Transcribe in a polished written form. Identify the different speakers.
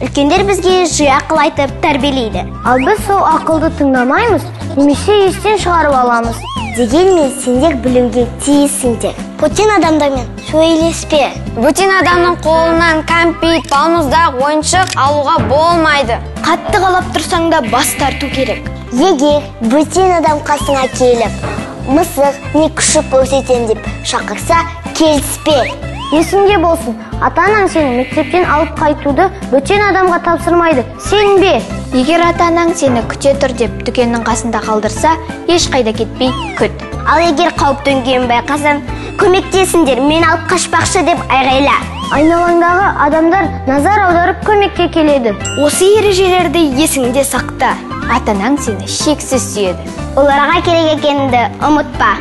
Speaker 1: Үлкендер бізге жиі ақыл айтып тәрбиелейді.
Speaker 2: Ал біз сол ақылды тыңдамаймыз, немесе естен шығарып аламыз.
Speaker 1: Дегенмен сендер білуге тиіссіңдер. Бөтен адамдармен сөйлеспе.
Speaker 3: Бөтен адамның қолынан кәмпит, балмұздақ, ойыншық алуға болмайды.
Speaker 1: Қатты қалап тұрсаң да бас тарту керек. Егер бөтен адам қасыңа келіп, мысық не күшік көрсетем деп шақырса, келіспе.
Speaker 2: Есіңде болсын, ата-анаң сені мектептен алып қайтуды бөтен адамға тапсырмайды. Сенбе.
Speaker 4: Егер ата-анаң сені күте тұр деп дүкеннің қасында қалдырса, ешқайда кетпей күт.
Speaker 1: Ал егер қауіп төнгенін байқасаң, көмектесіңдер, мен алып қашпақшы деп айғайла.
Speaker 2: Айналаңдағы адамдар назар аударып көмекке келеді.
Speaker 1: Осы ережелерді есіңде сақта.
Speaker 4: Ата-анаң сені шексіз сүйеді.
Speaker 1: Оларға керек екеніңді ұмытпа.